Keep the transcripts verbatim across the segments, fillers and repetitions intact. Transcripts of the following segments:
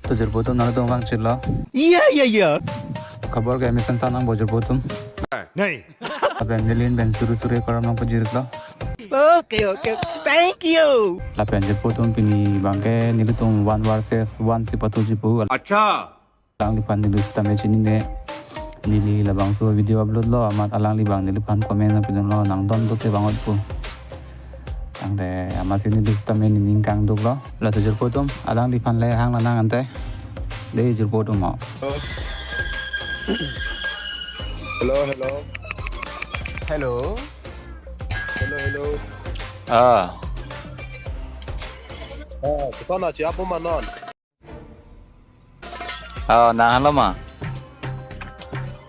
To jirpo atum, nanglitum vangchelo. Iya, iya, iya. Khobor ke mesen sanang bo jirpo atum. Nai. Lapen neli pen suri suri korom nangpajirlo. Okay, okay. Thank you. Lapen jirpo atum, pini abangke nelitum one versus one si patuji pu. Acha. Alangliphan neli sitame chinine. Neli labangso video upload lo, amat alangli abang neliphan comment nangpidunlo, nang don dote bang-ot pu. Tangte amatsi neli sitame nening kangduklo. Lasi jirpo atum, alangliphan le hang lanang ante. Dei jirpo atum mo. Hello, hello. Hello. Hello, hello. Ah. Ah, kosonlo, chi apo ma non? Ah, nang henlo ma?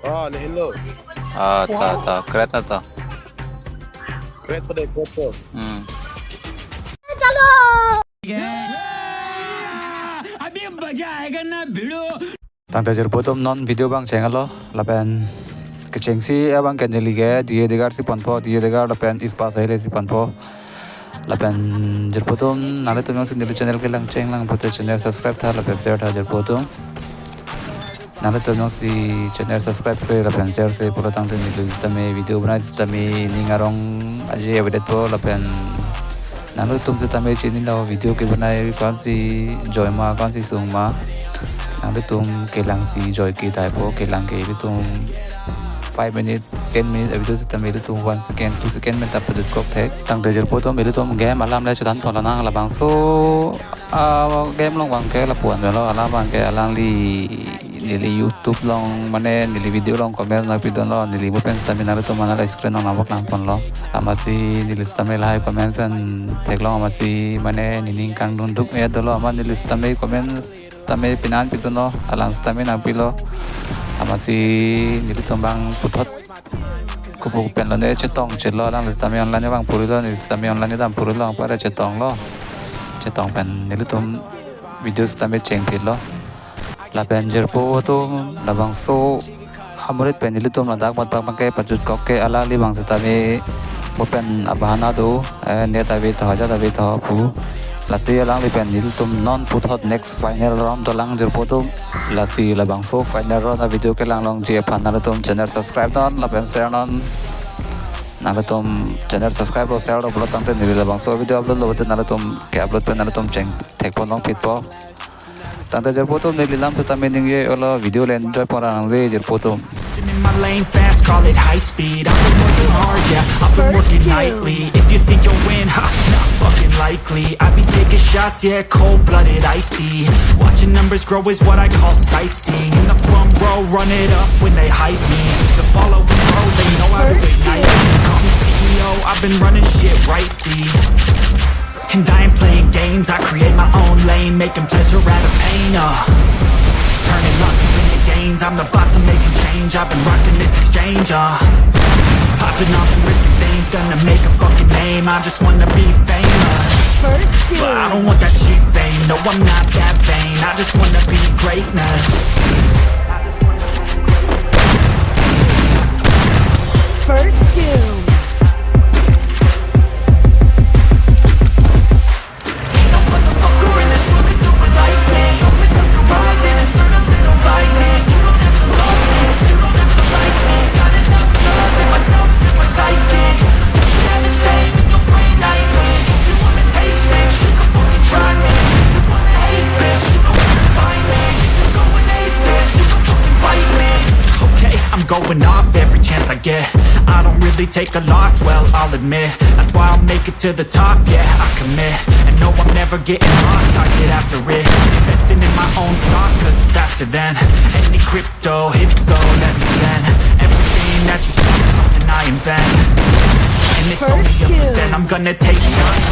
Ah, ne henlo. Ah, ta, ta, kret na ta. Kret pa de, kret pa. Hmm. Tangte jirpo atum, non video abang chenglo, lapen kechengsi abangke neli ke Diye Degar si ponpo, Diye Degar lapen Ispa Sahile si ponpo. Lapen jirpo atum, nanglitum jongsi neli channel kelang chenglang pute channel subscribe tha lapen share tha jirpo atum. Nanglitum jongsi channel subscribe kre lapen share si pulo tangte neli sitame video banai sitame ning arong aje avedetpo lapen nanglitum sitame chinilo video kebonai ko-ansi joi ma, ko-ansi sung ma. Nanglitum kelangsi joi ke taipo, kelang ke ilitum five minute, ten minute a-video sitame ilitum one second, two second pen ta pajutkok thek. Tangte jirpo atum, ilitum game alam le chethanpon lonang. Labangso, ah, game along abangke lapu-an lo, alam abangke alangli neli YouTube along, mane neli video along comment nangpidunlo, neli mo pen sitame nanglitum mane la screen along nangpaklangponlo. Amatsi neli sitame lahai comment pen theklong, amatsi mane nening kangdunduk me dolo, amat neli sitame comment tame pinan pidunlo, alang sitame nangpilo. Amatsi nelitum abang puthot kopu pen lone chetongchelo, alang sitame online abang purilo, neli sitame online dam purilo, abang pare chetonglo. Chetong pen nelitum video sitame chengphitlo. Lapen jirpo atum, labangso amonit pen nelitum ladak mat abangke pajutkok ke, alangli abang sitame mo pen abahana do, eh, net ave tho, ajat ave tho pu. Lasi alangli pen nelitum non puthot next final round dolang jirpo atum. Lasi labangso final round a-video kelang longji aphan nanglitum channel subscribe non lapen share non. Nanglitum channel subscribe lo, share lo pulo tangte neli labangso video upload lo pute nanglitum ke-upload pen nanglitum chengthekpon longphitpo. Tangte jirpo atum, neli lam sitame ningje-olo, video le enjoy pon nang ve jirpo atum. In my lane fast, call it high speed. I've been working hard, yeah, I've been working nightly. If you think you'll win, ha, not fucking likely. I be taking shots, yeah, cold-blooded, icy. Watching numbers grow is what I call sightseeing. In the front row, run it up when they hype me. The following grows, they know how to ignite me. Call me C E O, I've been running shit right, see. And I ain't playing games, I create my own lane, making pleasure out of pain, uh. Turning losses into gains, I'm the boss, I'm making change, I've been rocking this exchange, uh. Popping off and risking things, gonna make a fucking name, I just wanna be famous. First But I don't want that cheap fame, no, I'm not that vain, I just wanna be greatness. First Doom. Ain't no motherfucker in this world could do it like me. Open up your eyes and insert a little rising. You don't have to love me, you don't have to like me. Got enough love in myself, in my psyche. You should have the same in your brain nightly. If you wanna taste, bitch, you can fucking try me. If you wanna hate, bitch, you know where to find me. If you're going ape, bitch, you can fucking bite me. Okay, I'm going off every chance I get. I don't really take a loss, well, I'll admit. That's why I'll make it to the top, yeah, I commit. And no, I'm never getting lost, I get after it. Investing in my own stock, cause it's faster than any crypto hits go, let me send everything that you see, something I invent. And it's only a percent, I'm gonna take shots.